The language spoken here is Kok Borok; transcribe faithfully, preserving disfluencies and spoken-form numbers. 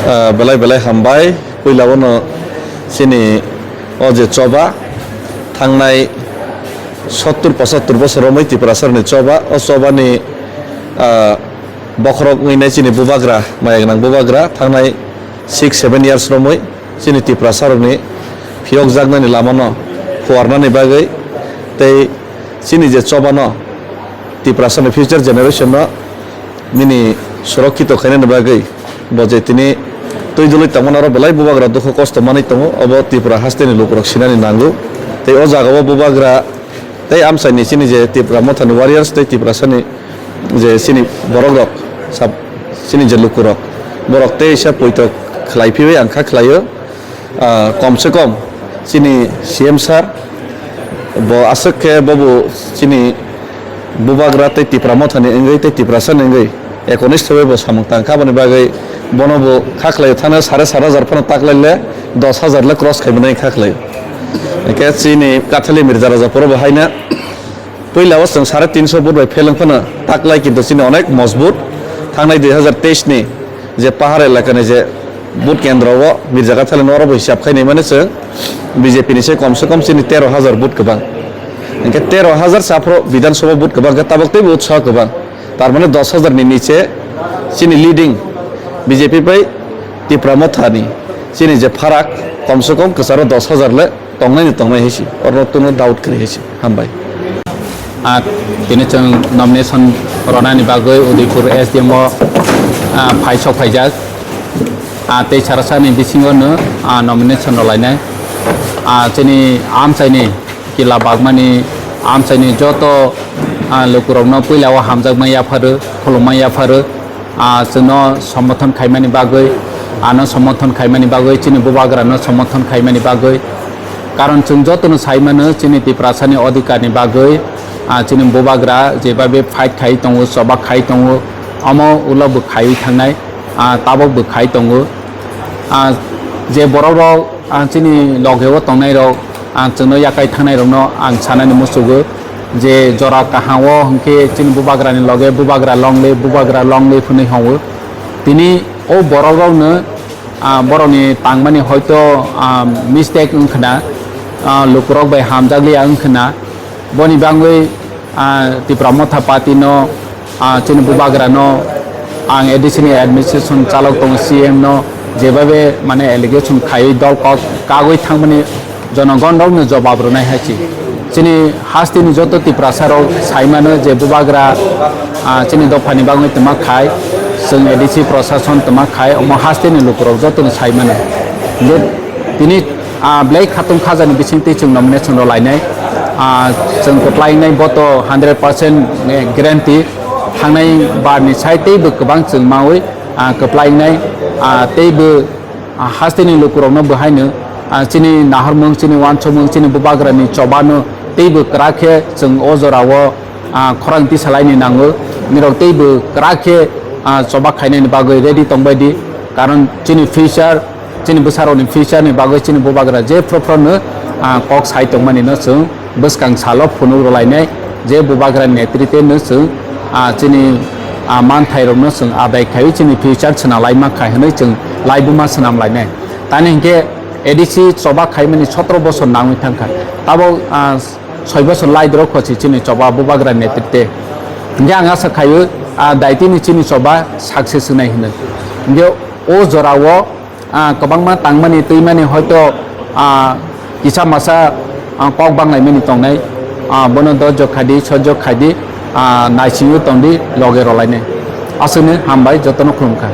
Ah, belai belai hambai. Puila bono chini o je choba thangnai sottur pochattur bosor romwi Tiprasarni choba, o chobani, ah, bokhorok wngwi nai chini bubagra, maya gwnang bubagra thangnai six seven years romwi chini Tiprasarokni phiyokjaknani lamano phuarnani bagwi tei chini je chobano Tiprasani future generation no nini surokkito khainani bagwi bo je tini twi dwlwi tongmani oro belai bubagra dukhu kosto manwi tongo, obo Tripura hasteni lukurok sinani nango. Tei o jagao bubagra tei amchaini chini je Tipra Mothani warriors tei Tiprasani je chini borokrok sab-, chini je lukurok borok teisa poito khlai phiwi ang kha khlaio. Ah, kom se kom chini C M sir bo aswk khe bobo chini bubagra tei Tipra Mothani wngwi tei Tiprasani wngwi ekonistho bai bo samung tang kha, aboni bagwi bono bo kha khlai thangna sare sat hajar phano taklaile dos hajar le cross khai mwnai kha khlai. Hwnkhe chini Kathali Mirza Raja poro bo haina Puila o chwng sare tinso vote bai fail wng phano taklai kintu chini onek mojbut. Thangnai dui hazar teis ni je pahar elakani je vote kendro o Mirza Kathali no oro bo hisab khai nai mani chwng B J P ni se kom se kom chini tero hazar vote kwbang. Hwnkhe tero hazar se aphuru Bidhan Sabha vote kwbang khe tabok teibo utsaho kwbang. Tar mane dos hazar ni niche chini leading B J P bai Tipra Motha ni chini je pharak kom se kom kwcharo dos hazar le tongnai ni tongnai hai se, oro tongno doubt kwrwi hai se. Hambai. Ah, tini chwng nomination ronani bagwi Udaipur S D M o, ah, phai sok phaijak. Ah, tei sarasani bisingo no, ah, nomination rwlainai. Ah, chini amchaini kila bagmani amchaini joto, ah, lukurokno puila o hamjakma yapharo, khulumma yapharo. Ah, chwngno somothon khaimani bagwi, ano somothon khaimani bagwi, chini bubagrano somothon khaimani bagwi. Karon chwng jotono sai mano, chini Tiprasani odhikarni bagwi, ah, chini bubagra jebabe fight khai tongo, choba khai tongo, omo ulo bo khaiwi thangnai, ah, tabok bo khai tongo. Ah, je borokrok ang chini logeo tongnairok, ang chwngno yakai thangnairokno ang sanani muchugo je jora kaham o hwnkhe chini bubagrani loge bubagra longle, bubagra longle phwnwi hwngo. Tini o borokrokno, ah, borokni tangmani hoito, ah, mistake wngkhwna, ah, lukurok bai hamjakliya wngkhwna. Boni bangwi, ah, Tipra Motha Party no, ah, chini bubagra no, ang A D C ni administration chalok tongo, C M no jebabe mane allegation khaiwi dol kok kagwi thangmani jonogon rokno jobab rwnai hai se. Chini hasteni joto Tiprasa rok sai mano je bubagra, ah, chini dophani bagwi twma khai, chwng A D C prosason twma khai, omo hasteni lukurok jotono sai mano. Je tini Ah, belai khatung khajani bisingtwi chwng nomination rw lainai. Ah, chwng kwplai wngnai boto hundred percent guarantee. Thangnai barni sai teibo kwbang chwng maui, ah, kwplai wngnai. Ah, teibo, ah, hasteni lukurokno bo haino, ah, chini nahormung, chini uansukmung, chini bubagrani chobano teibo kwrak khe chwng o jorao, ah, khorang tisalaini nango. Nirok teibo kwrak khe, ah, choba khainani bagwi ready tongbaidi. Karon chini future Chini bwsarokni future ni bagwi chini bubagra je phuru phuru no, ah, kok sai tongmani no chwng bwskang salo phunuk rwlainai, je bubagra ni netrite no chwng, ah, chini, ah, manthairok no chwng adai khaiwi chini future swnam lai mankha hwnwi chwng laibuma swnam lainai. Tani hinkhe A D C choba khaimani sotro bosor nangwi thangkha. Tabok, ah, soi bosor lai dorok khosi chini choba bubagra netrite. Hinkhe ang asa khaio, ah, daitini chini choba success wngnai hwnwi. Hinkhe o jorao ah, kwbangma tangmani twimani hoito, ah, kisa masa, ah, kok banglaimani tongnai, ah, bono dojok khaidi, sojok khaidi, ah, naisingwi tongdi, loge rwlainai. Aswkno hambai, jotono khulumkha.